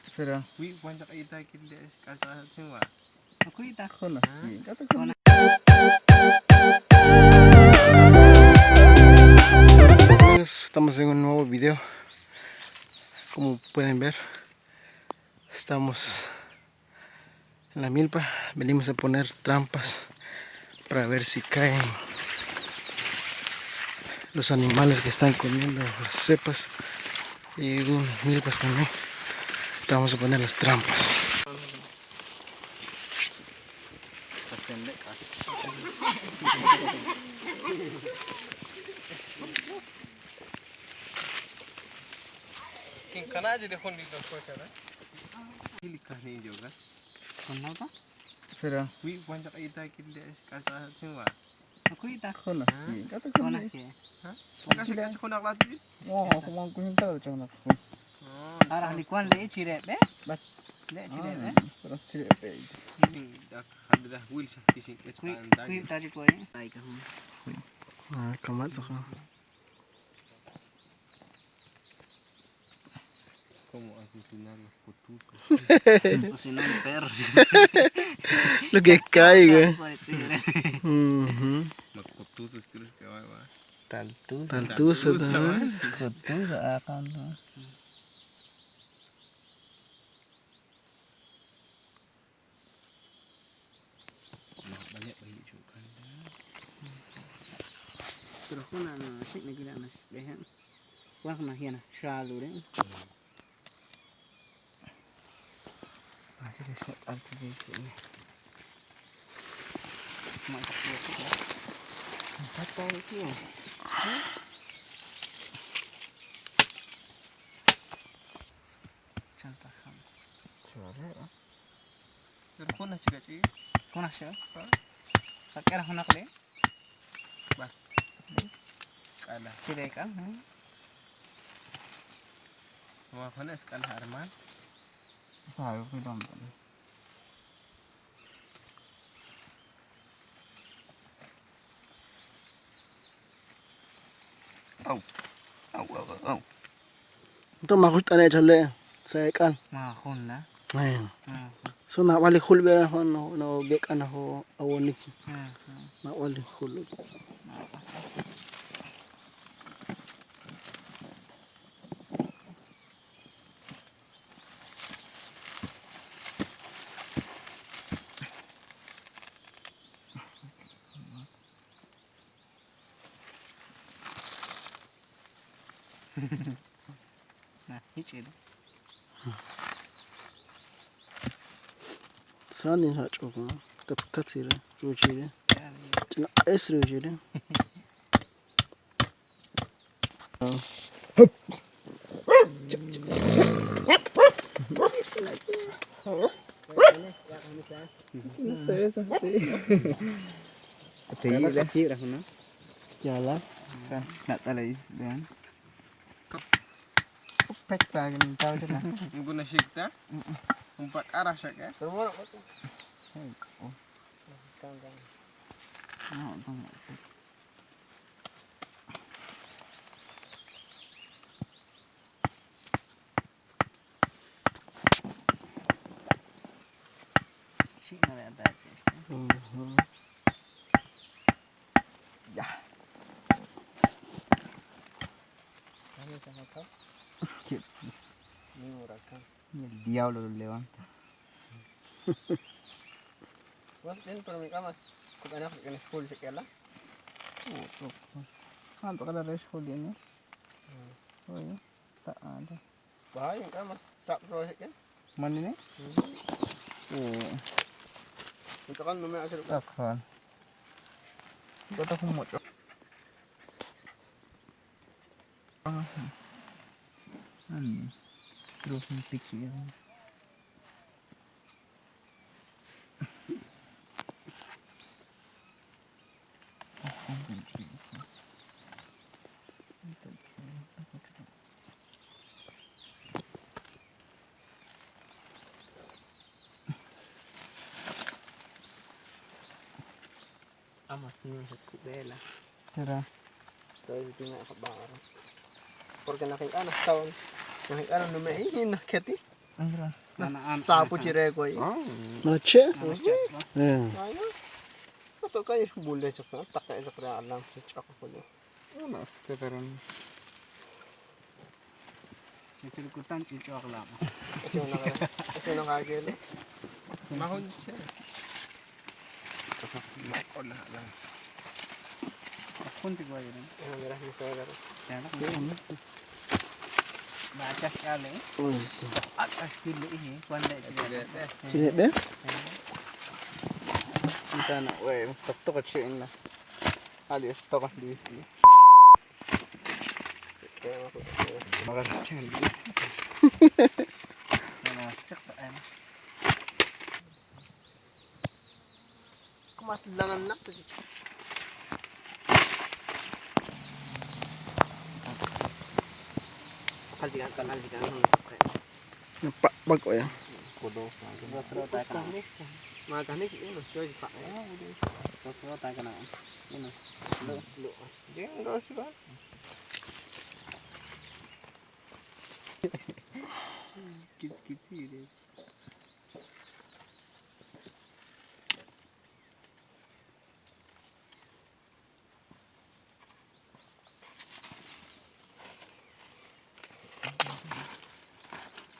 Será. Estamos en un nuevo video. Como pueden ver, estamos en la milpa. Venimos a poner trampas para ver si caen los animales que están comiendo las cepas y unas milpas también. Vamos a poner las trampas. Será. Ah, Como asesinar los cotuzos. O si no, el perro. Lo que caiga. Ujú. Los cotuzos creo que va, va. Taltusa. Taltusa también. Cotusa, acá no. Banyak banyak juga. Pero una no, sí, me queda más. Dejen. Juan na hiena, shalure. Pero kuna chica chi. Kuna siya? Pagkara ko na kali? Kala. Sila ka? Mga kuna eskala arman. Sabe, cuidado. Ito makusta na chale sa ikan. Mga kun na. Ayun. So na wali hulbe na ho no no bek ana ho awonik. Na wali hulbe. Na, hichida. Sani ha choko. Kats katsire ruchire. China es ruchire. No se ve eso, sí. Te ida. Chira no? Yala. Na talay dan. Pekta gini tao dyan na. Guna shikta. Umpak arah siya ka. No, tama. Shit na ba Mhm. Ni el diablo lo levanta. Ah, toca la res Julián. Oye, está anda. Manine? Oh, está kan. Bata kung mucho. Ano? Terus ng picture. Amas ni kubela. Tara. So, hindi nga kabaro. Porque naking anak taon. Mana che? Eh. Chile be? Pa bag ya.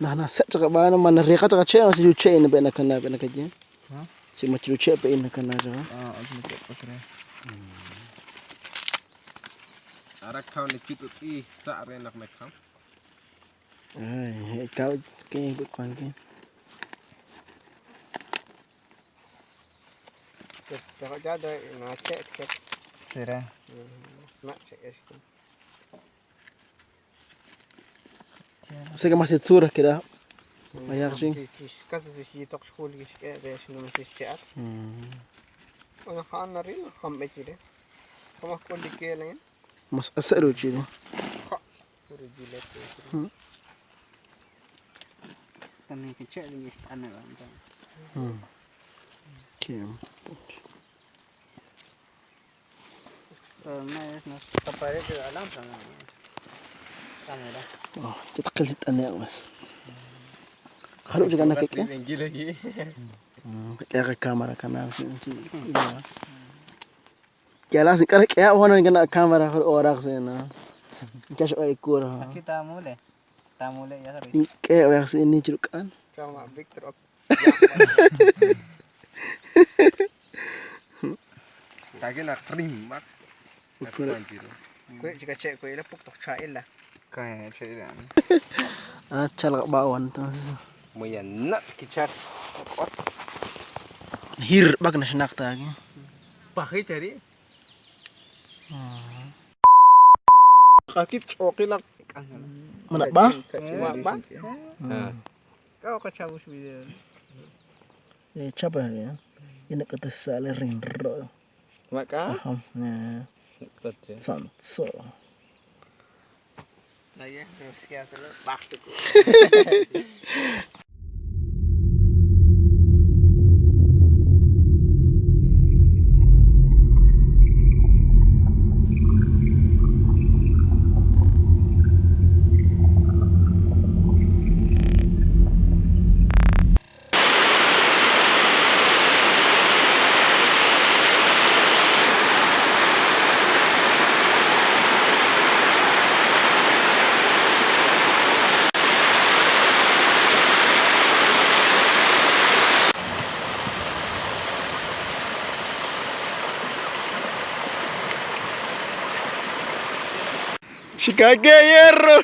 Nah nah set cakap ba na mana reka cakap che si che na be na kana be na kaje. Si ma che pe na kana cakap. Ah, Ay, ikaw kay kwan kay. Será. Sé que más tsura kira. Mayak sing. Mas asaru chile. Okay. Oh, تتقل انا بس خلو جا انا كيك كيك كاميرا كاميرا يا لازم كرك يا وانا كنا كاميرا خل اوراق زينا كاش اي كوره Aquí tamule. Tamule ya sabes. كي ويا سيني جركان انا تشلق باوان هير باك نشناق تاعي Mana ba? Kau kacau video. Eh, chapa ya. Ini kata sale ring ro. Maka? Aham. Ya. Sanso. Chica, qué hierro.